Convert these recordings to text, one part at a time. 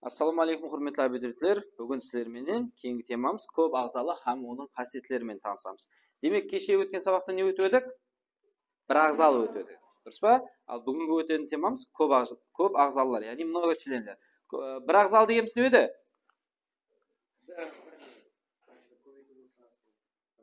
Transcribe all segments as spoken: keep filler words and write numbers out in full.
Assalawma áleykum, húrmetli abiturientler. Búgin sizler menen keyingi temamız kóp aǵzalı hám onıń qásiyetleri menen tanısamız. Demek, keshe ótken sabaqta ne ótip edik? Bir aǵzalı ótip edik. Durıs pa? Al, búgingi ótetuǵın temamız kóp aǵz-, kóp aǵzalılar, yaǵnıy mnogochlenler. Kó-, bir aǵzalı degenimiz ne edi?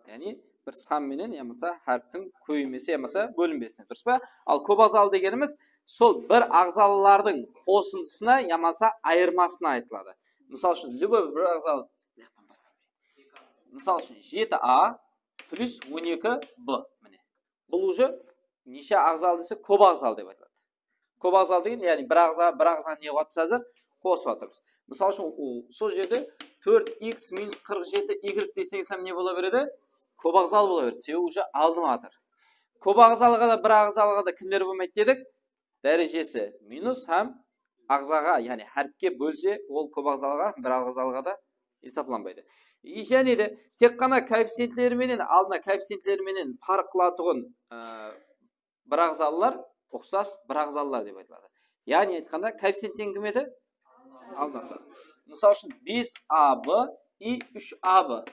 Yaǵnıy bir san menen yamasa háriptiń kóbeymesi yamasa bólinbesine, durıs pa? Al, kóp aǵzalı degenimiz sol bir aǵzalılardıń qosındısına yamasa ayırmasına aytıladı. Mısal ushın, любой bir aǵzalı, mısal ushın, jeti a plus on eki b, mine. Bul уже neshe aǵzalı dese, kóp aǵzalı dep aytıladı. Kóp aǵzalı degen, yaǵnıy bir aǵza, bir aǵzanı ne qılıp atırmız házir? Qosıp atırmız. Mısal ushın, u, sol jerde tórt iks minus qırq jeti igrek deseńiz hám ne bola beredi? Kóp aǵzalı bola beredi. Sebebi уже alınıp atır. Kóp aǵzalıǵa da, bir aǵzalıǵa da kimler bolmaydı dedik? Dárejesi minus hám aǵzaǵa, yaǵnıy háripke bólse, ol kóp aǵzalıǵa, bir aǵzalıǵa da esaplanbaydı. E, jáne de tek ǵana koefficientleri menen, aldına koefficientleri menen parıq qılatuǵın, ı, bir aǵzalılar uqsas bir aǵzalılar dep aytıladı. Yaǵnıy aytqanda, koefficient degen kim edi? Aldınası. Mısal ushın, bes a b i úsh a b.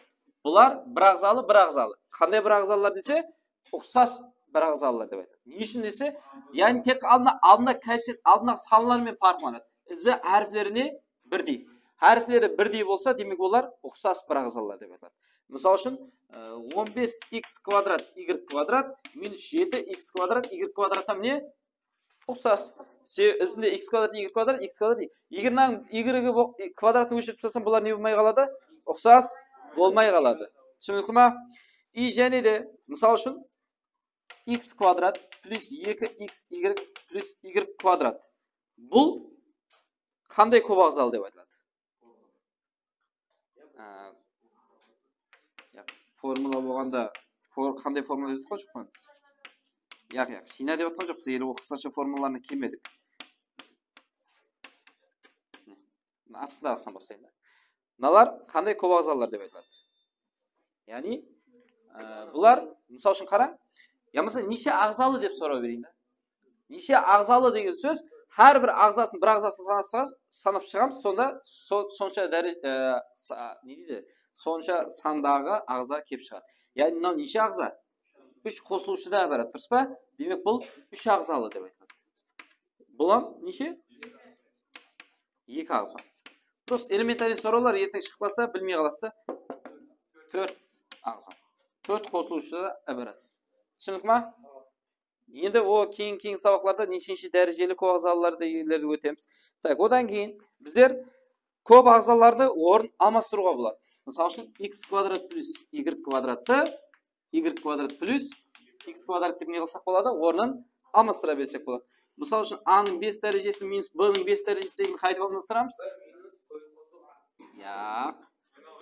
Bular bir aǵzalı, bir aǵzalı. Qanday bir aǵzalılar dese, uqsas bir aǵzalılar dep aytıladı. Ne ushın dese, yaǵnıy tek aldına, aldına koefficient, aldına sanlar menen parıqlanadı. Izi háriplerine birdey. Háripleri birdey bolsa, demek, olar uqsas bir aǵzalılar dep aytıladı. Mısal ushın, e, on bes iks kvadrat igrek kvadrat minus jeti iks kvadrat igrek kvadrattan mine uqsas. Se-, izinde iks kvadrat igrek kvadrat iks kvadrat. Eger mınań igregi bo-, e, kvadratın óshirip taslasam, bular ne bolmay qaladı? Uqsas bolmay qaladı. Túsinikli ma? I jáne de, mısal ushın, iks kvadrat plus eki iks igrek plus igrek kvadrat. Bul qanday kóp aǵzalı dep aytıladı? Á, yaq, formula bolǵanda, for-, qanday formula dep atqan joqpan? Yaq, yaq, jıyna dep atqan joqpız, ele ol qısqasha formulalarına kelmedik. Astındaǵısınan baslayın da. Mınalar qanday kóp aǵzalılar dep aytıladı? Yaǵnıy, e, bular, mısal ushın qarań, yamasa neshe aǵzalı dep soraw bereyin da. Neshe aǵzalı degen sóz, hár bir aǵzasın, bir aǵzasın sanap shıǵa-, sanap shıǵamız, sonda so-, sonsha dáre-, e, sa-, ne deydi? Sonsha sandaǵı aǵza kelip shıǵadı. Yaǵnıy mınaw neshe aǵza? Úsh qosılıwshıdan ibarat, durıs pa? Demek, bul úsh aǵzalı dep aytıladı. Bul hám neshe? Eki aǵza. Просто элементарный sorawlar erteń shıqpasa, bilmey qalasız. Tórt aǵza. Tórt qosılıwshıdan ibarat. Túsinikli ma? Endi o keyin, keyin sabaqlarda neshinshi dárejeli kóp aǵzalılar degenlerdi ótemiz. Tak, odan keyin bizler kóp aǵzalardı orın almastırıwǵa boladı. Mısal ushın, iks kvadrat plus igrek kvadrattı igrek kvadrat plus iks kvadrat dep ne qılsaq boladı? Ornın almastıra bersek boladı. Mısal ushın, a nıń bes dárejesi minus b nıń bes dárejesi degen qaytıp almastıramız? Yaq.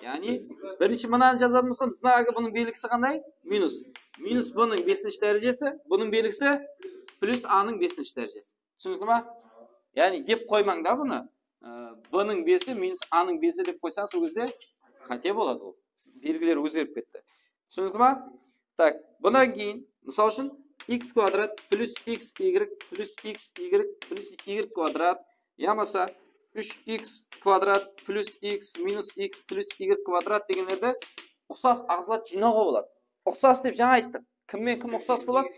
Yaǵnıy, birinshi mınanı jazatuǵın bolsam, znagı bunıń belgisi qanday? Minus. Minus b nıń besinshi dárejesi, bunıń belgisi plus a nıń besinshi dárejesi. Túsinikli ma? Yaǵnıy, dep qoymań da bunı. Ee, b nıń besi minus a nıń besi dep qoysańız, sol gezde qáte boladı ol. Belgiler ózgerip ketti. Túsinikli ma? Tak, bunnan keyin, mısal ushın, iks kvadrat plus iks igrek plus iks igrek plus igrek kvadrat yamasa úsh iks kvadrat plus iks minus iks plus igrek kvadrat degenlerde uqsas aǵzalar jıynawǵa boladı. Uqsas dep jańa ayttıq. Kim menen kim uqsas boladı?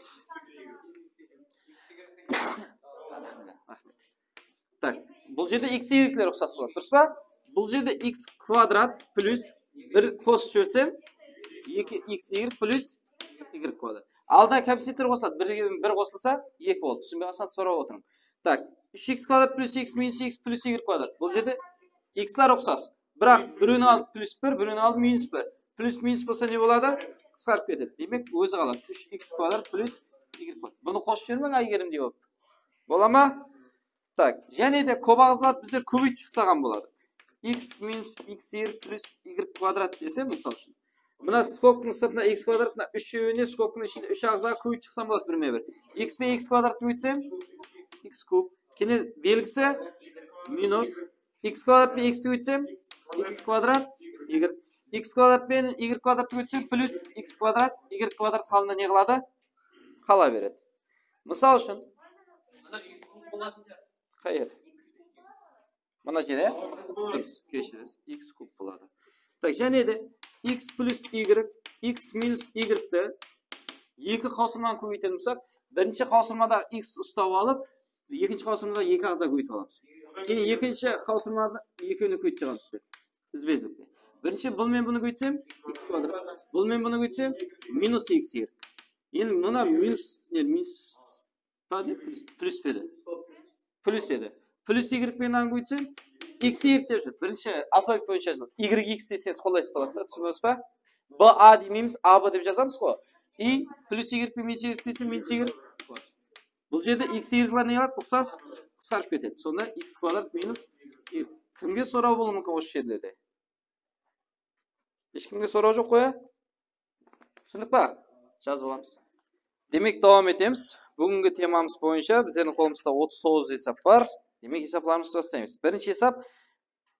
Tak, bul jerde iks, igrek ler uqsas boladı, durıs pa? Bul jerde iks kvadrat plus bir qosıp jibersem, eki iks igrek plus igrek kvadrat. Aldına koefficientler qosıladı, bir, bir qosılsa, eki boladı. Túsinbey qalsańız, sorap otırıń. Tak, úsh iks kvadrat plus iks minus iks plus igrek kvadrat. Bul jerde iksler uqsas. Biraq birewiniń aldı plus bir, birewiniń aldı minus bir. Plus minus bolsa ne boladı? Qısqarıp ketedi. Demek, ózi qaladı. Úsh iks kvadrat plus igrek kvadrat. Bunı qosıp jibermeń, Aygerimdey bolıp. Bola ma? Tak, jáne de kóp aǵzalardı bizler kóbeytip shıqsaǵan boladı. Iks minus iks igrek plus igrek kvadrat dese, mısal ushın. Mına skobkanıń sırtına iks kvadrat, mına úshewine skobkanıń ishinde úsh aǵzaǵa kóbeytip shıqsam boladı birme-bir. Iks penen iks kvadrat kóbeytsem, iks kub. Keyin belgisi minus iks kvadrat penen x-ti ótsem, iks kvadrat, y. Iks kvadrat penen y kvadrat ótsem, plus iks kvadrat, y kvadrat halında ne qıladı? Qala beredi. Mısal ushın, qayeri? Mına jeri, durıs, keshiresiz, x kub boladı. Tak, jáne de x plus y, x minus y-ti eki qawsırmanı kóbeytken bolsaq, birinshi qawsırmadaǵı x ustap alıp, ekinshi qawsırmadaǵı eki aǵza kóbeytip alamız. Keyin ekinshi qawsırmada ekewine kóbeytip alamız. Izbe-izlikte. Birinshi bul men bunı kóbeytsem, x kvadrat. Bul men bunı kóbeytsem, minus x y. Endi mına minus, ne, minus pa edi, plus, plus pa edi? Plus edi. Plus y penen kóbeytsem, x y dep júr. Birinshi alfavit boyınsha jazıldı. Y x deseńiz qolaysız boladı da, túsindińiz ba? B a demeymiz, a b dep jazamız ǵo. Y plus y penen minus y dese, minus y. Bul jerde x, y lar ne qıladı? Uqsas qısqarıp ketedi. Sonda x kvadrat minus y. Kimge soraw bolıwı múmkin usı jerlerde? Hesh kimge soraw joq ǵoy, ya? Túsindik pa? Jazıp alamız. Demek, dawam etemiz. Búgingi temamız boyınsha bizlerdiń qolımızda otız toǵız esap bar. Demek, esaplarımızdı baslaymız. Birinshi esap,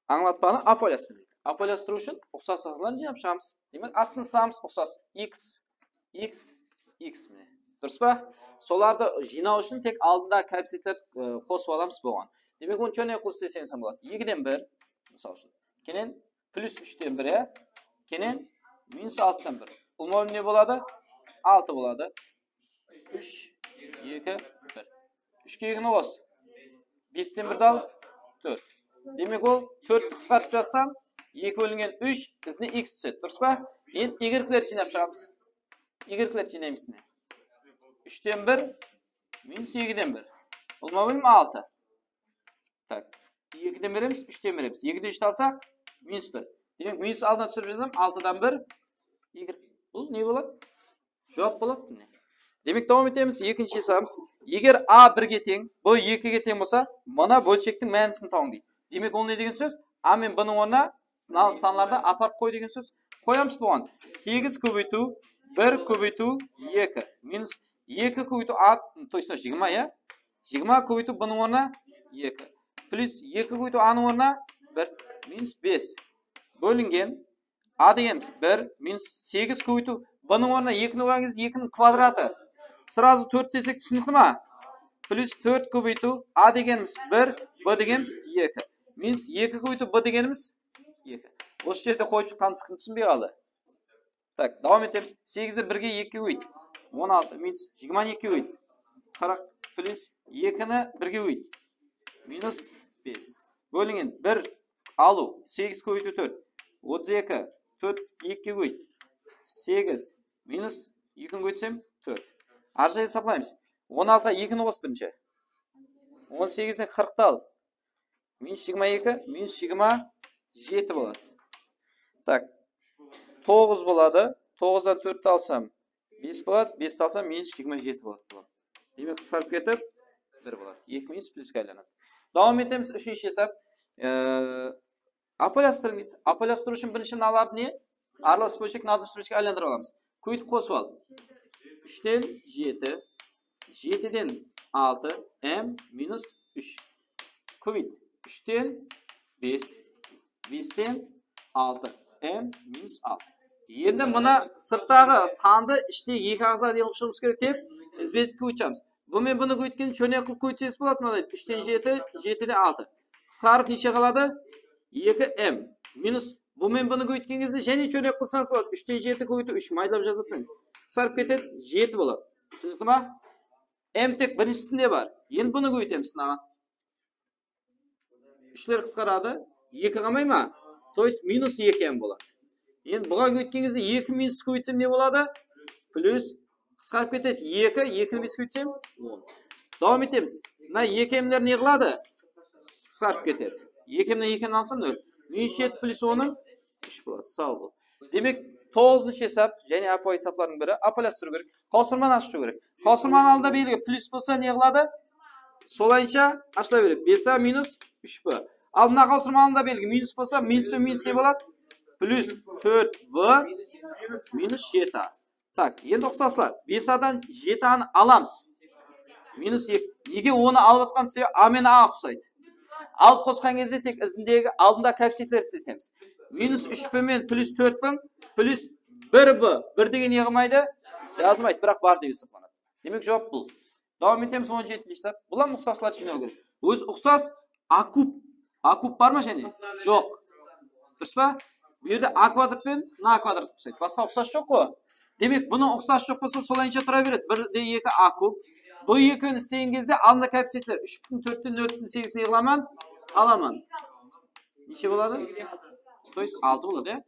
ańlatpanı ápiwayılastırıw. Ápiwayılastırıw ushın uqsas aǵzalardı jıynap shıǵamız. Demek, astın sızamız uqsas x, x, x, mine. Durıs pa? Solardı jıynaw ushın tek aldında koefficientler, e, qosıp alamız bolǵan. Demek, onı chónek qılıp isleseńiz hám boladı. Ekiden bir, mısal ushın. Kenen plus úshten bir, ya. Kenen minus altıdan bir. Ulıwma bólim ne boladı? Altı boladı. Úsh, eki, bir. Úshke ekini qos. Besten birdi al, tórt. Demek, ol tórtti qısqartıp jazsam, eki bólingen úsh, izine x túsedi, durıs pa? Endi y lerdi jıynap shıǵamız. Y lerdi jıynaymız, mine. Úshten bir, minus ekiden bir. Ulıwma bólim altı. Tak. Ekiden beremiz, úshten beremiz. Ekiden úshti alsaq, minus bir. Demek, minus aldına túsirip jazsam, altıdan bir. Y. Bul ne boladı? Juwap boladı, mine. Demek, dawam etemiz. Ekinshi esabımız. Eger a birge teń, b ekige teń bolsa, mına bólshektiń mánisin tabıń deydi. Demek, ol ne degen sóz? A men b nıń ornına san-, sanlardı aparıp qoy degen sóz. Qoyamız buǵan. Segiz kóbeytiw bir kóbeytiw eki minus eki kóbeytiw a, точно jigirma, ya? Jigirma kóbeytiw b nıń ornına eki. Plus eki kóbeytiw a nıń ornına bir minus bes. Bólingen a degenimiz bir minus segiz kóbeytiw b nıń ornına ekini qoyǵan gezde ekiniń kvadratı. Сразу tórt desek, túsinikli ma? Plus tórt kóbeytiw a degenimiz bir, b degenimiz eki. Minus eki kóbeytiw b degenimiz eki. Usı jerde qoyıp shıqqanımız kim túsinbey qaldı? Tak, dawam etemiz. Segizdi birge ekige kóbeyt. On altı minus jigirma ekige kóbeyt. Qırq plus ekini birge kóbeyt. Minus bes. Bólingen bir alıw. Segiz kóbeytiw tórt. Otız eki. Tórt ekige kóbeyt. Segiz. Minus ekini kóbeytsem, tórt. Arjaq esaplaymız. On altıǵa ekini qos birinshi. On segizden qırqtı al. Minus jigirma eki, minus jigirma jeti boladı. Tak. Toǵız boladı. Toǵızdan tórtti alsam, bes boladı. Besti alsam, minus jigirma jeti boladı. Demek, qısqarıp ketip, bir boladı. Eki minus pluske aylanadı. Dawam etemiz. Úshinshi esap. Ee, ápiwayılastırıń deydi. Ápiwayılastırıw ushın birinshi mınalardı ne? Aralastırıw bólshek, nadurıs bólshekke aylandırıp alamız. Kóbeytip qosıp al. Úshten jeti, jetiden altı, m minus úsh. Kóbeyt. Úshten bes, besten altı, m minus altı. Endi mına sırttaǵı sandı ishte eki aǵza degen qılıp shıǵıwımız kerek dep, izbe-izlik kóbeytemiz. Bu men bunı kóbeytken, chónek qılıp kóbeytseńiz boladı, mınaday. Úshten jeti, jetiden altı. Qısqarıp neshe qaladı? Eki m. Minus, bu men bunı kóbeytken gezde jáne chónek qılsańız boladı. Úshten jeti kóbeytiw úsh, maydalap jazıp atırman. Qısqarıp ketedi, jeti boladı. Túsinikli ma? M tek birinshisinde bar. Endi bunı kóbeytemiz mınaǵan. Úshler qısqaradı. Eki qalmay ma? То есть minus eki m boladı. Endi buǵan kóbeytken gezde eki minus kóbeytsem ne boladı? Plus, qısqarıp ketedi. Eki, ekini beske kóbeytsem, on. Dawam etemiz. Mına eki mler ne qıladı? Qısqarıp ketedi. Eki mnen ekini alsam, nol. Minus jeti plus onıń úsh boladı. Saw bol. Demek, toǵızınshı esap, jáne ápiwayı esaplardıń biri, ápiwayılastırıw kerek. Qawsırmanı ashıw kerek. Qawsırmanıń aldında belgi plus bolsa, ne qıladı? Solayınsha ashıla beredi. Bes a minus úsh b. Al, mına qawsırmanıń aldında belgi minus bolsa, minus penen minus ne boladı? Plus tórt b minus jeti a. Tak, endi uqsaslar. Bes adan jeti anı alamız. Minus eki. Nege onı alıp atqan sebebi a menen a uqsaydı. Alıp qosqan gezde tek izindegi aldında koefficientler islesemiz. Minus úsh penen plus tórt penen plus bir b. Bir degen ne qılmaydı? Jazılmaydı, biraq bar dep esaplanadı. Demek, juwap bul. Dawam etemiz, on jetinshi esap. Bul hám uqsaslar jıynaw kerek. Ózi uqsas a kub A kub bar ma jáne? Joq. Durıs pa? Bu jerde a kvadrat penen mına a kvadrat uqsaydı. Basqa uqsas joq ǵo. Demek, bunı uqsas joq bolsa, solayınsha tura beredi. Bir de eki a kub. Bu ekewin islegen gezde aldında koefficientler úsh pútin tórtten nol pútin segizin ne qılaman? Alaman. Neshe boladı? То есть altı boladı, ya?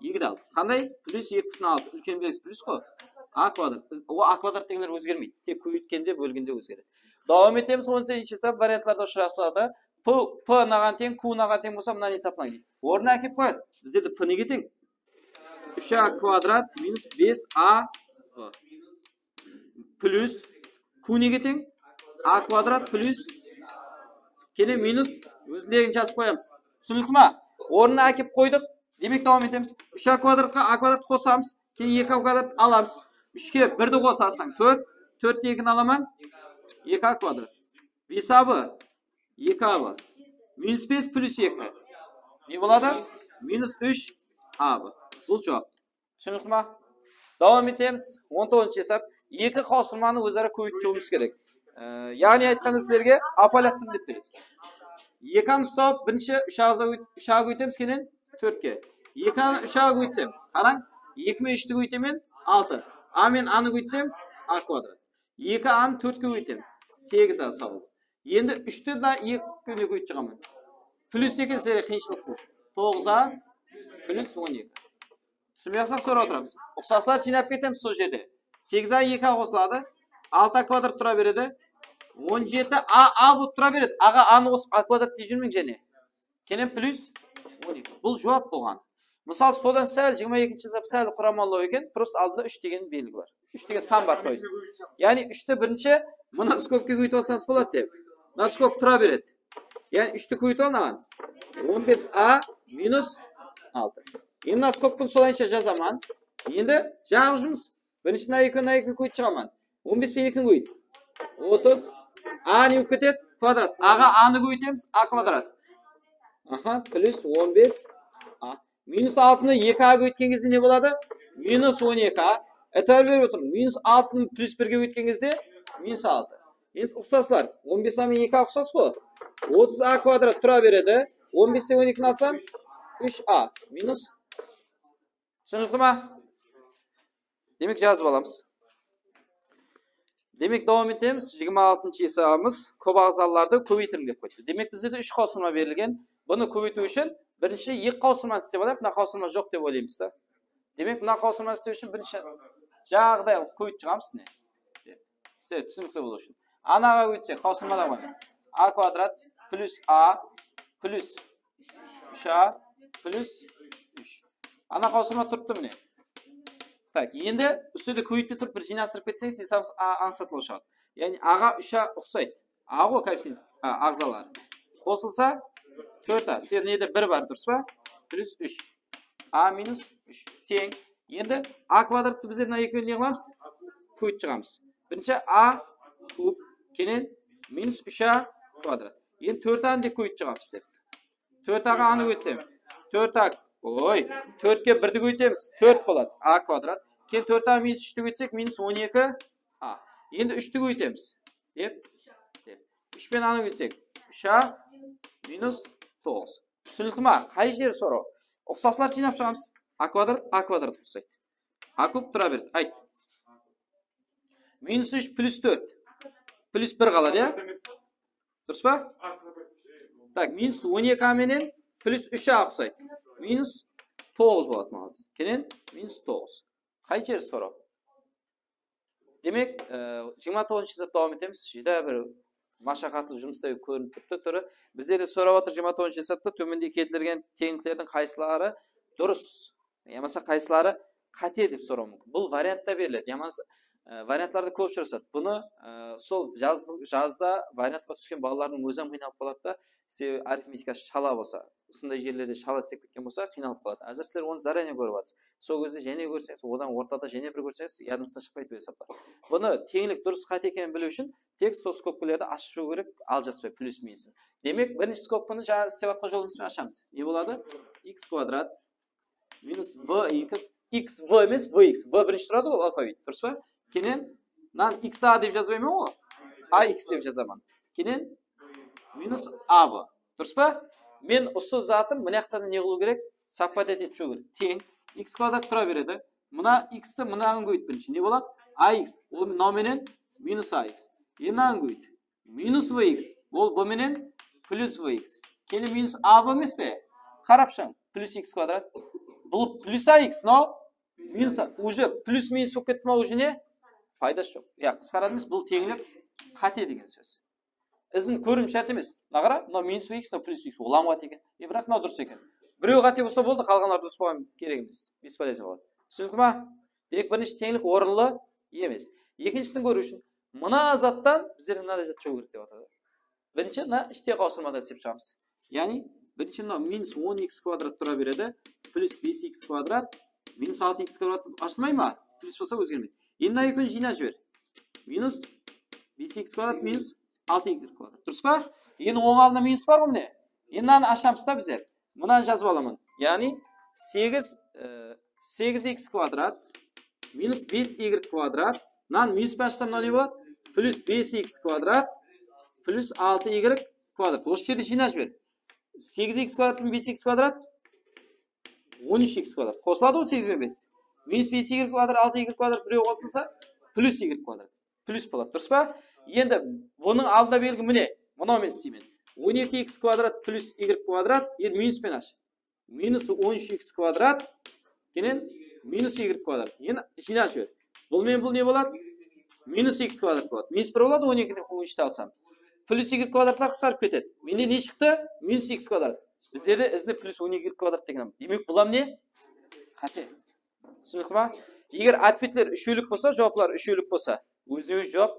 Eki de altı. Qanday? Plyus eki pútin altı. Úlken belgisi plyus ǵo. A kvadrat. O a kvadrattegiler ózgermeydi. Tek kóbeytkende, bólgende ózgeredi. Dawam etemiz. On segizinshi esap variantlarda ushırasadı. P, P naǵan teń, Q naǵan teń bolsa, mınanı esaplań deydi. Ornına ákep qoyasız. Bizlerde P nege teń? Úsh a kvadrat minus bes a plyus Q nege teń? A kvadrat plyus kene minus ózindegin jazıp qoyamız. Túsinikli ma? Ornına ákep qoydıq. Demek, dawam etemiz. Úsh a kvadratqa a kvadrat qosamız. Keyin eki a kvadrat alamız. Úshke birdi qosasań, tórt. Tórtte ekini alaman. Eki a kvadrat. Bes a b. Eki a b. Minus bes plyus eki. Ne boladı? Minus úsh a b. Bul juwap. Túsinikli ma? Dawam etemiz. On toǵızınshı esap. Eki qawsırmanı óz-ara kóbeytip shıǵıwımız kerek. Ee, yaǵnıy aytqanda sizlerge apaylastıń dep beredi. Eki anı uslap, birinshi úsh a, úsh a kóbeytemiz, keyin tórtke. Eki anı úsh a kóbeytsem, qarań, eki menen úshti kóbeytemen, altı. A menen anı kóbeytsem, a kvadrat. Eki anı tórtke kóbeytemen, segiz a sawal. Endi úshti de ekine kóbeytip shıǵaman. Plyus eken, sizlerge qıyınshılıqsız. Toǵız a plyus on eki. Túsinbey qalsaq sorap otıramız. Uqsaslar jıynap ketemiz sol jerde. Segiz a eki a qosıladı. Altı a kvadrat tura beredi. On jeti a a bolıp tura beredi. Aǵa anı qosıp a kvadrat dey júrmeń jáne. Kenen plyus on eki. Bul juwap bolǵan. Mısal, sodan sál jigirma ekinshi esap sál quramalı eken. Prosta aldında úsh degen belgi bar. Úsh degen san bar, то есть. Yaǵnıy úshti birinshi mına skobka kóbeytip alsańız boladı dep. Mına skobka tura beredi. Yaǵnıy úshti kóbeytip al, naǵan? On bes a minus altı. Endi mına skobkanı solayınsha jazaman. Endi jańa jumıs. Birinshi mına ekini mına ekige kóbeytip shıǵaman. On bes penen ekini kóbeyt. Otız. A ne bolıp ketedi? Kvadrat. A ǵa anı kóbeytemiz. A kvadrat. Aha, plyus on bes a. Minus altını eki a kóbeytken gezde ne boladı? Minus on eki a. Itibar berip otırıń. Minus altını plyus birge kóbeytken gezde minus altı. Endi uqsaslar. On bes a menen eki a uqsas ǵo. Otız a kvadrat tura beredi. On besten on ekini alsam, úsh a minus. Túsinikli ma? Demek, jazıp alamız. Demek, dawam etemiz. Jigirma altınshı esabımız kóp aǵzalılardı kóbeytiń dep qoydı. Demek, bizde de úsh qawsırma berilgen. Bunı kóbeytiw ushın birinshi eki qawsırmanı islep alayıq. Mına qawsırma joq dep oylaymız da. Demek, mına qawsırmanı islew ushın birinshi jaǵday kóbeytip shıǵamız, mine. Sizge túsinikli bolıw ushın. Anaǵa ótsek, qawsırmada bar. A kvadrat plyus a plyus úsh a plyus úsh. Ana qawsırma turıptı, mine. Tak, endi ústinde kóbeytpey turıp bir jıynastırıp ketseńiz, esabıńız a-, ańsatlaw shıǵadı. Yaǵnıy, a ǵa úsh a uqsaydı. A ǵo koefficient, a, aǵzaları. Qosılsa tórt a. Sizler nede bir bar, durıs pa? Plyus úsh. A minus úsh. Teń. Endi a kvadrattı bizler mına ekewin ne qılamız? Kóbeytip shıǵamız. Birinshi a kub kenen minus úsh a kvadrat. Endi tórt anı da kóbeytip shıǵamız dep. Tórt a ǵa anı kóbeytsem. Tórt a, oy, tórtke birdi kóbeytemiz. Tórt boladı. A kvadrat. Keyin tórt a minus úshti kóbeytsek, minus on eki a. Endi úshti kóbeytemiz. Dep, dep. Úsh penen anı kóbeytsek, úsh a minus toǵız. Túsinikli ma? Qay jeri soraw? Uqsaslar jıynap shıǵamız. A kvadrat, a kvadrat uqsaydı. A kub tura beredi. Ayt. Minus úsh plyus tórt. Plyus bir qaladı, ya? Durıs pa? Tak, minus on eki a menen plyus úsh a uqsaydı. Minus toǵız boladı, maǵan. Kenen minus toǵız. Qay jeri soraw? Demek, e, jigirma toǵızınshı esap dawam etemiz. Júdá bir mashaqatlı jumıstay kórinip turıptı túri. Bizlerdi sorap atır jigirma toǵızınshı esapta tómende keltirilgen teńliklerdiń qaysıları durıs, yamasa qaysıları qáte dep soraw múmkin. Bul variantta beriledi. Yamasa, e, variantlarda kóp ushırasadı. Bunı, e, sol jaz, jazda variantqa túsken balalardıń ózi hám qıynalıp qaladı da. Sebebi arifmetikası shala bolsa, usınday jerlerde shala islep ketken bolsa, qıynalıp qaladı. Házir sizler onı заранее kórip atırsız. Sol gezde jáne kórseńiz, odan ortada jáne bir kórseńiz, yadıńızdan shıqpaydı bul esaplar. Bunı teńlik durıs qáte ekenin biliw ushın tek sol skobkalardı ashıp shıǵıw kerek, aljaspay, plyus minusın. Demek, birinshi skobkanı jańa islep atqan jolımız benen ashamız. Ne boladı? X kvadrat minus b x, x b emes, b x. B birinshi turadı ǵoy alfavit, durıs pa? Kenen, mınan x a dep jazbayman ǵoy. A x dep jazaman. Kenen minus a b. Durıs pa? Men usı zatım mına jaqta da ne qılıw kerek? Совпадать etip shıǵıw kerek. Teń x kvadrat tura beredi. Mına x ti mınaǵan kóbeyt birinshi. Ne boladı? A x. Ol mınaw menen minus a x. Endi mınaǵan kóbeyt. Minus b x. Ol b menen plus b x. Keyin minus a b emes pe? Qarap shıǵıń. Plus x kvadrat. Bul plus a x, no? Minus a. Уже plus minus bolıp ketti ma, уже ne? Paydası joq. Ya, qısqaradı emes, bul teńlik qáte degen sóz. Izin kóriw shárt emes. Mına qara, mına minus b x, mına plus b x, olam qáte eken. E, biraq mınaw durıs eken. Birew qáte bolsa boldı, qalǵanları durıs bolǵan kerek emes. Бесполезно boladı. Túsinikli ma? Demek, birinshi teńlik orınlı emes. Ekinshisin kóriw ushın mına zattan bizlerge mınaday zat shıǵıw kerek dep atırdı. Birinshi mına ishte qawsırmadan islep shıǵamız. Yaǵnıy, birinshi mına minus on x kvadrat tura beredi, plus bes x kvadrat, minus altı x kvadrat ashılmay ma? Plus bolsa ózgermeydi. Endi mına ekewin jıynap jiber. Minus bes x kvadrat minus altı y kvadrat. Durıs pa? Endi onıń aldında minus bar ǵoy mine. Endi mınanı ashamız da bizler. Mınanı jazıp alaman. Yaǵnıy segiz, e, segiz x kvadrat minus bes y kvadrat. Mınanı minus penen ashsam, mına ne boladı? Plus bes x kvadrat plus altı y kvadrat. Usı jerde jıynap jiber. Segiz x kvadrat penen bes x kvadrat on úsh x kvadrat. Qosıladı ǵoy segiz benen bes. Minus bes y kvadrat, altı y kvadrat birew qosılsa, plus y kvadrat. Plus boladı, durıs pa? Endi bunıń aldında belgi mine, mınaw men isleymen. On eki x kvadrat plus y kvadrat, endi minus penen ash. Minus on úsh x kvadrat, keyin minus y kvadrat. Endi jıynap jiber. Bul menen bul ne boladı? Minus x kvadrat boladı. Minus bir boladı, on ekiden on úshti alsam. Plus y kvadratlar qısqarıp ketedi. Mende ne shıqtı? Minus x kvadrat. Bizlerde izinde plus on eki kvadrat degen. Demek, bul hám ne? Qáte. Túsinikli ma? Eger otvetler úshewlik bolsa, juwaplar úshewlik bolsa, ózine-ózi juwap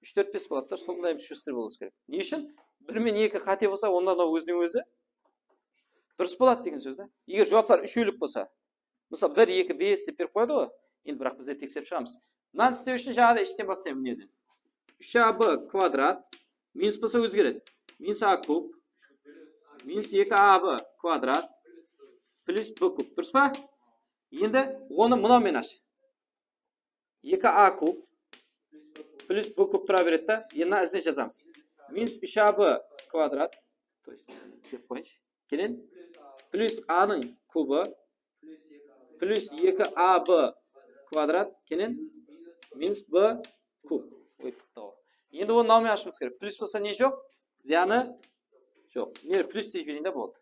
úsh, tórt, bes boladı da, sonday shuster bolıwımız kerek. Ne ushın? Bir men eki qáte bolsa, onda mınaw ózine-ózi durıs boladı degen sóz da. Eger juwaplar úshewlik bolsa, mısal, bir, eki, bes dep berip qoyadı ǵoy. Endi biraq bizler tekserip shıǵamız. Mınanı islew ushın jańaǵıday ishten baslayman, mıneden. Úsh a b kvadrat minus bolsa ózgeredi. Minus a kub minus eki a b kvadrat plus b kub. Durıs pa? Endi onı mınaw menen ash. Eki a kub plus b kub tura beredi da. Endi mına izine jazamız. Minus úsh a b kvadrat. То есть, dep qoyayınshı. Keyin plus a nıń kubı plus eki a b kvadrat, keyin minus b kub. Oy, toqta. Endi onı mınaw menen ashıwımız kerek. Plus bolsa ne joq? Zıyanı joq. Ne, plus dep jibereyin de, boldı.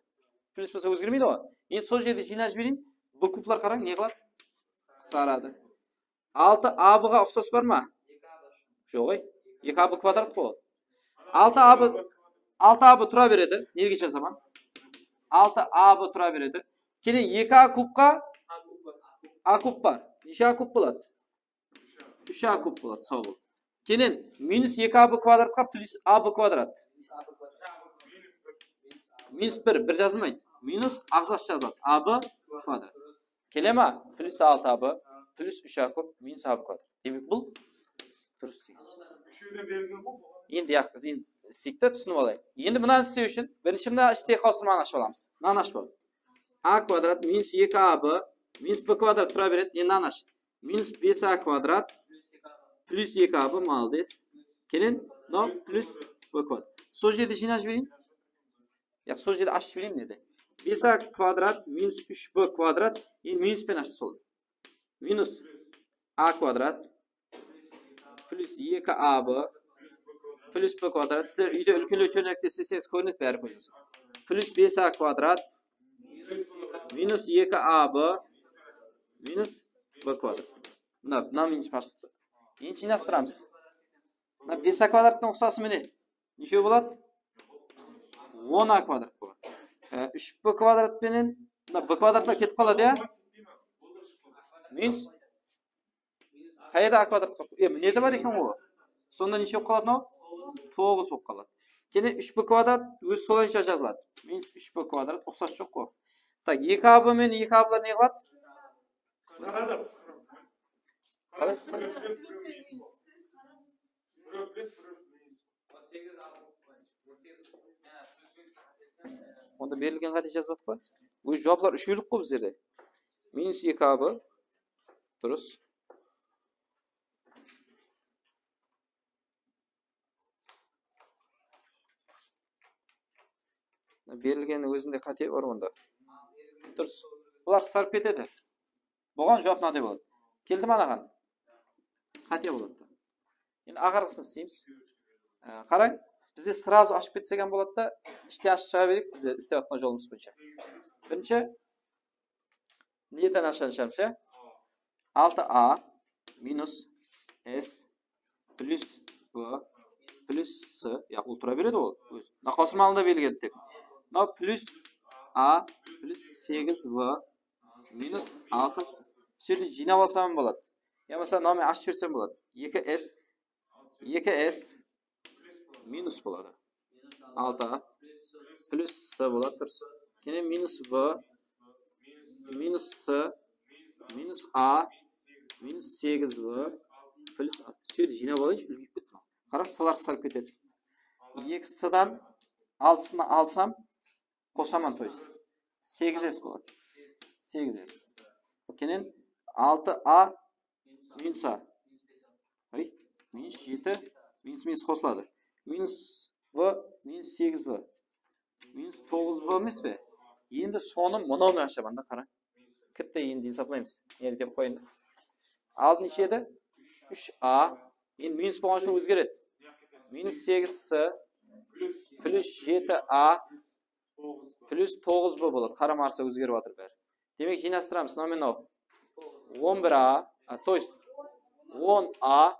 Plus bolsa ózgermeydi ǵoy. Endi sol jerde jıynap jibereyin. B kublar qarań, ne qıladı? Qısqaradı. Altı a b ǵa uqsas bar ma? Joq ǵoy. Eki a b kvadrat boladı. Altı a b, altı a b tura beredi. Nerge jazaman? Altı a b tura beredi. Keyin eki a kubqa a kub bar. Neshe a kub boladı? Úsh a kub boladı, saw bol. Keyin minus eki a b kvadratqa plus a b kvadrat. Minus bir, bir jazılmaydı. Minus aǵzası jazıladı. A b kvadrat. Kele ma? Plus altı a b plus úsh a kub minus a b kvadrat. Demek, bul durıs degen sóz. Endi yaq-, endi sikte túsinip alayıq. Endi mınanı islew ushın birinshi mına ishte qawsırmanı ashıp alamız. Mınanı ashıp al. A kvadrat minus eki a b minus b kvadrat tura beredi. Endi mınanı ash. Minus bes a kvadrat plus eki a b, молодец. Keyin mınaw plus b kvadrat. Sol jerde jıynap jibereyin. Ya, sol jerde ashıp jibereyin dedi. Bes a kvadrat minus úsh b kvadrat, endi minus penen ashıp sol. Minus a kvadrat plus eki a b plus b kvadrat. Sizler úyde úlkenlew chernakte isleseńiz kórinedi bári qoyıńız. Plus bes a kvadrat minus eki a b minus b kvadrat. Mına, mına minus penen ashıp. Endi jıynastıramız. Mına bes a kvadrattıń uqsası mine. Neshe boladı? On a kvadrat boladı. E, úsh b kvadrat penen, mına b kvadratlar ketip qaladı, ya? Minus. Qayerda a kvadratqa? E, mına jerde bar eken ǵoy. Sonda neshe bolıp qaladı mınaw? Toǵız bolıp qaladı. Keyin úsh b kvadrat ózi solayınsha jazıladı. Minus úsh b kvadrat, uqsas joq ǵoy. Tak, eki a b menen eki a blar ne qıladı? Qısqaradı, qısqaradı. Qalay qısqaradı? Onda berilgen qáte jazıp atıq pa? Ózi juwaplar úshewlik ǵoy bizlerde. Minus eki a b. Durıs. Berilgeni ózinde qáte bar onda. Durıs. Bular qısqarıp ketedi. Buǵan juwap mınaday boladı. Keldi ma anaǵan? Qáte boladı. Endi aqırǵısın isleymiz. Á, qarań, bizde srazu ashıp ketsek hám boladı da, ishte ashıp shıǵa bereyik, bizler islep atqan jolımız boyınsha. Birinshi, neden ashıǵan shıǵarmız, ya? Altı a minus s plus b plus c. Ya, ol tura beredi ol ózi. Mına qawsırma aldında belgiledi tek. Mına plus a plus segiz b minus altı c. Usı jerdi jıynap alsam boladı. Yamasa mınanı men ashıp jibersem boladı. Eki s, eki s minus boladı. Altı a plus c boladı, durıs. Keyin minus b minus c minus a minus segiz b plus a. Usı jerdi jıynap alayınshı, úlgiyip kettim. Qara, sılar qısqarıp ketedi. Eki c-dan altısını alsam, qosaman, то есть, segiz s boladı. Segiz s. Keyin altı a minus a. Ay, minus jeti, minus minus qosıladı. Minus b, minus segiz b. Minus toǵız b emes pe? Endi sonı mınaw menen ashaman da, qara. Kitti, endi esaplaymız. Endi dep qoyayın. Aldın neshe edi? Úsh a. Endi minus bolǵan ushın ózgeredi. Minus segiz c plus jeti a plus toǵız b boladı. Qarama-qarsı ózgerip atır bári. Demek, jıynastıramız. Mınaw menen mınaw. On bir a, a, то есть, on a.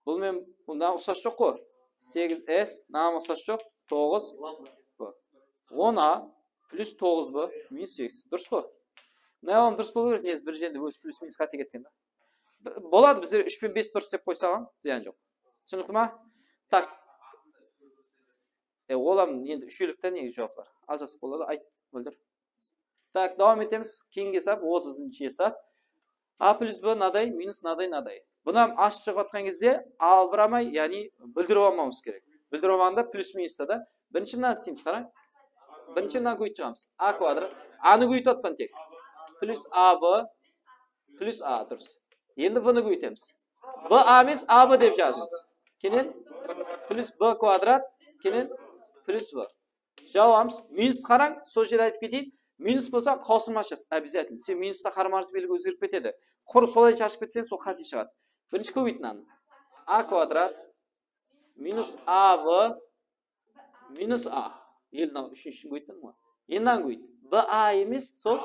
Bul men bundan uqsas joq ǵo. Segiz s, mınaǵan uqsas joq. Toǵız b. On a plus toǵız b minus segiz. Durıs ǵo? Mınaw durıs bolıw kerek, negizi bir jerinde ózi plus minus qáte ketken da. B-, boladı, bizler úsh penen bes durıs dep qoysaq hám zıyan joq. Túsinikli ma? Tak. E, ol hám endi úshelikten negizi juwaplar. Aljasıp boladı, ayt, Móldir. Tak, dawam etemiz. Keyingi esap, otızınshı esap. A plus b mınaday, minus mınaday, mınaday. Bunı hám ashıp shıǵıp atqan gezde albıramay, yaǵnıy bildirip almawımız kerek. Bildirip almaǵanda plus minusta da. Birinshi mınanı isleymiz, qarań. Birinshi mınanı kóbeytip shıǵamız. A kvadrat. A-nı kóbeytip atpan tek. Plus a b plus a, durıs. Endi b-nı kóbeytemiz. B a emes, a b dep jazıń. Keyin plus b kvadrat, keyin plus b. Jawamız. Minus qarań, sol jerdi aytıp keteyin. Minus bolsa qawsırma ashasız, обязательно. Sen minusta qarama-qarsı belgi ózgerip ketedi. Qurı solay ashıp ketseń, sol qáte shıǵadı. Birinshi kóbeyt mınanı. A kvadrat minus a b minus a. Endi mınaw úshinshishin kóbeytpedim ǵoy. Endi mınanı kóbeyt. B a emes, sol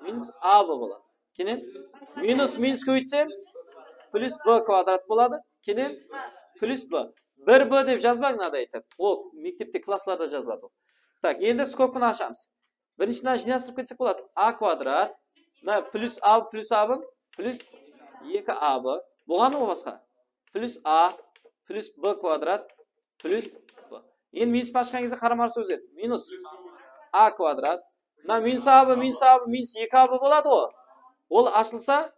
minus a b boladı. Keyin minus minus kóbeytsem, plus b kvadrat boladı. Keyin plus b. Bir b dep jazbań, mınaday etip. Ol mektepte, klasslarda jazıladı ol. Tak, endi skobkanı ashamız. Birinshi mınanı jıynastırıp ketsek boladı. A kvadrat, mına plus a b plus a b plus eki a b. Bolǵanı ǵo basqa. Plus a plus b kvadrat plus b. Endi minus ashqan gezde qarama-qarsı ózgeredi. Minus a kvadrat. Mına minus a b, minus a b, minus eki a b boladı ǵo. Ol ashılsa,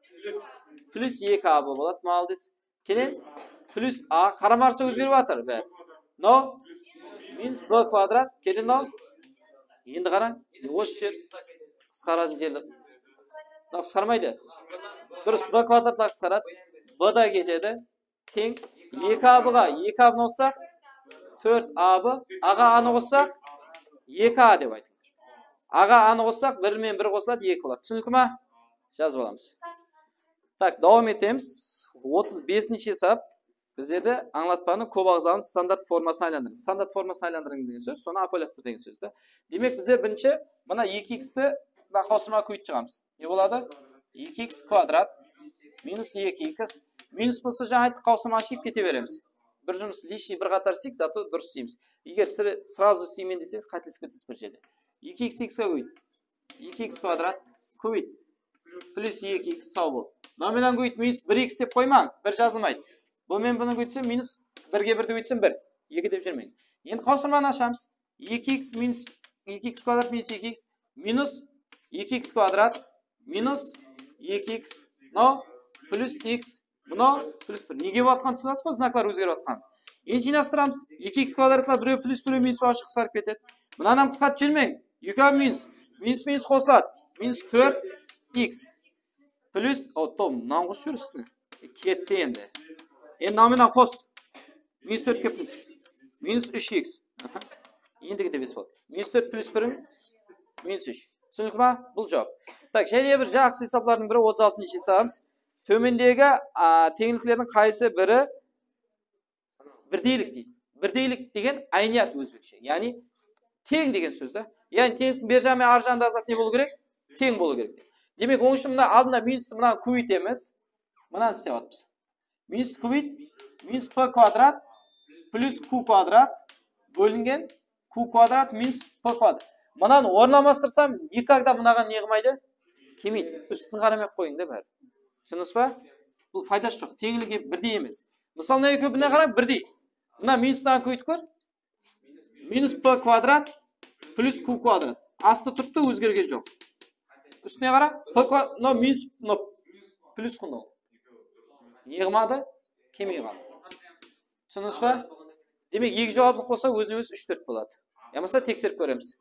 plus eki a b boladı. Молодец. Keyin plus a, qarama-qarsı ózgerip atır bári. No? Minus b kvadrat. Keyin no? Endi qarań. Osı jer qısqaradı, jerdi. Mına qısqarmaydı. Durıs, b kvadratlar qısqaradı. B da ketedi. Teń eki a b ǵa eki a b-nı qossaq, tórt a b, a ǵa a-nı qossaq, eki a dep aytıń. A ǵa a-nı qossaq, bir menen bir qosıladı, eki boladı. Túsinikli ma? Jazıp alamız. Tak, dawam etemiz. Otız besinshi esap. Bizlerde ańlatpanı kóp aǵzalı standart formasına aylandırıń. Standart formasına aylandırıń degen sóz, sonı ápiwayılastır degen sóz da. Demek, bizler birinshi mına eki x-ti mına qawsırmaǵa kóbeytip shıǵamız. Ne boladı? Eki x kvadrat minus eki x. Minus bolsa, jańa ayttıq, qawsırma ashıp kete beremiz. Bir jumıs лишний bir qatar isleyik, зато durıs isleymiz. Eger sra-, сразу isleymen deseńiz, qátelesip ketesiz bir jerde. Eki x x-ke kóbeyt. Eki x kvadrat kóbeyt. Plus eki x, saw bol. Mına menen kóbeyt, minus bir x dep qoymań, bir jazılmaydı. Bul men bunı kóbeytsem, minus birge birdi kóbeytsem, bir. Eki dep júrmeń. Endi qawsırmanı ashamız. Eki x minus eki x kvadrat minus eki x minus eki x kvadrat minus eki x, no, plus x, mına plus bir. Nege bolatqanın túsinesiz ǵo, znaklar ózgerip atqanın. Endi jıynastıramız. Eki x kvadratlar birew plus, birew minus bolıp qısqarıp ketedi. Mınanı hám qısqartıp júrmeń. Eki a minus. Minus minus qosıladı. Minus tórt x. Plus, o, tom, mınanı qosıp júr ústine. E, ketti endi. Endi mına menen qos. Minus tórtke plus. Minus úsh x. Aha. Endigi de bes boladı. Minus tórt plus bir, minus úsh. Túsinikli ma? Bul juwap. Tak, jáne bir jaqsı esaplardıń biri, otız altınshı esabımız. Tómendegi, a, teńliklerdiń qaysı biri birdeylik deydi. Birdeylik degen ayniyat ózbekshe. Yaǵnıy teń degen sóz da. Yaǵnıy teńliktiń ber jaǵı menen arı jaǵındaǵı zat ne bolıw kerek? Teń bolıw kerek. Demek, onıń ushın mına aldında minustı mınaǵan kóbeytemiz. Mınanı islep atırmız. Minustı kóbeyt, minus p kvadrat plus q kvadrat bólingen q kvadrat minus p kvadrat. Mınanı ornın almastırsam, nikogda mınaǵan ne qılmaydı? Kelmeydi. Ústin qaramay-aq qoyıń da bári. Túsindińiz ba? Bul paydası joq. Teńligi birdey emes. Mısal, mına ekewi birine qara, birdey. Mına minustan kóbeytip kór. Minus p kvadrat plus q kvadrat. Astı turıptı, ózgergen joq. Ústine qara, p kvadrat, no minus, no plus q no. Ne qılmadı? Kelmey qaldı. Túsindińiz ba? Demek, eki juwaplı bolsa, ózine-ózi úsh tórt boladı. Yamasa tekserip kóremiz.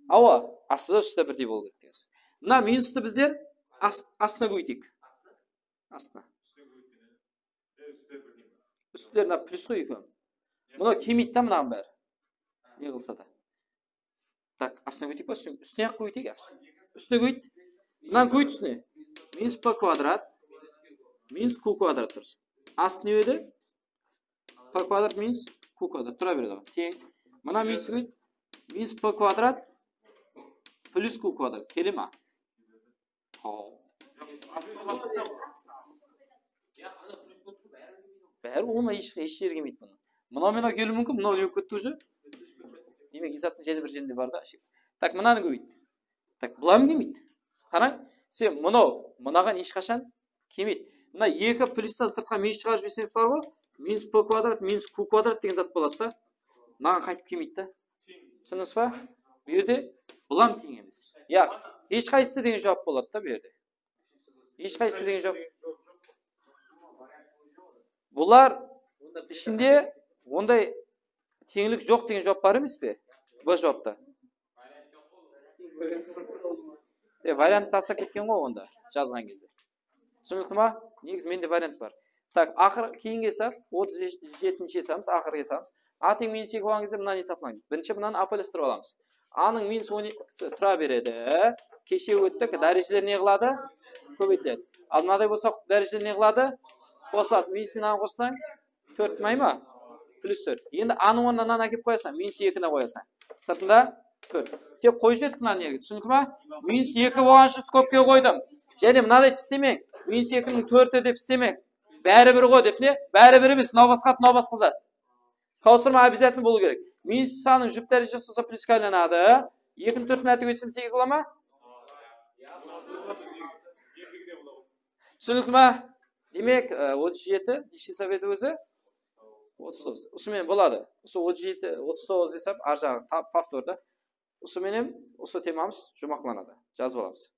Awa, astı da, ústi de birdey bolıw kerek degen sóz. Mına minustı bizler ast-, astına kóbeyteyik. Astına. Ústleri mına plus ǵoy ekewi. Mınaw kelmeydi da, mınaǵan bári. Ne qılsa da. Tak, astına kóbeyteyik pa, ústine? Ústine-aq kóbeyteyik, yaqshı. Ústine kóbeyt. Mınanı kóbeyt ústine. Minus p kvadrat minus q kvadrat, durıs. Astı ne edi? P kvadrat minus q kvadrat. Tura beredi ǵoy. Teń. Mına minus kóbeyt. Minus p kvadrat plus q kvadrat. Kele ma? Haw. Bári onı hesh, hesh jerge kelmeydi bunıń. Mınaw menen keliwi múmkin, mınaw ne bolıp ketti уже? Demek, esaptıń jáne bir jerinde bar da. Tak, mınanı kóbeyt. Tak, bulam kelmeydi. Qarań, sen mınaw, mınaǵan hesh qashan kelmeydi. Mına eki plustan sırtqa minus shıǵarıp jiberseńiz bar ǵoy, minus p kvadrat minus q kvadrat degen zat boladı da. Mınaǵan qaytıp kelmeydi da. Túsindińiz ba? Bu jerde bulam teń emes. Ya, hesh qaysısı degen juwap boladı da bu jerde. Hesh qaysısı degen juwap. Bular ishinde onday teńlik joq degen juwap bar emes pe? Bu juwapta. E, varianttı taslap ketken ǵoy onda, jazǵan gezde. Túsinikli ma? Negizi mende variant bar. Tak, aqır, keyingi esap, otız jetinshi esabımız, aqırǵı esabımız. A teń minus eki bolǵan gezde mınanı esaplań. Birinshi mınanı ápiwayılastırıp alamız. A nıń minus on ekisi tura beredi. Keshe óttik, dárejeler ne qıladı? Kóbeytiledi. Al mınaday bolsa, dárejeler ne qıladı? Qosıladı. Minus penen qossań, tórt may ma? Plus tórt. Endi A nıń ornına mınanı ákep qoyasań, minus ekini qoyasań. Sırtında tórt. Tek qoyıp jiberdik mınanı jerge. Túsinikli ma? Minus eki bolǵan ushın skobkaǵa qoydım. Jáne mınaday etip islemeń. Minus ekiniń tórti dep islemeń. Báribir ǵoy dep ne? Báribir emes, mınaw basqa, mınaw basqa zat. Qawıstırma обязательно bolıw kerek. Minus sanıń jup dárejesi bolsa pluske aylanadı. Ekini tórt márte kóbeytsem segiz bola ma? Túsinikli ma? Demek, e, otız jeti, neshe esap edi ózi? Otız toǵız. Usı menen boladı. Usı otız jeti, otız toǵız esap, ar jaǵı ta-, повтор da. Usı menen usı temamız juwmaqlanadı. Jazıp alamız.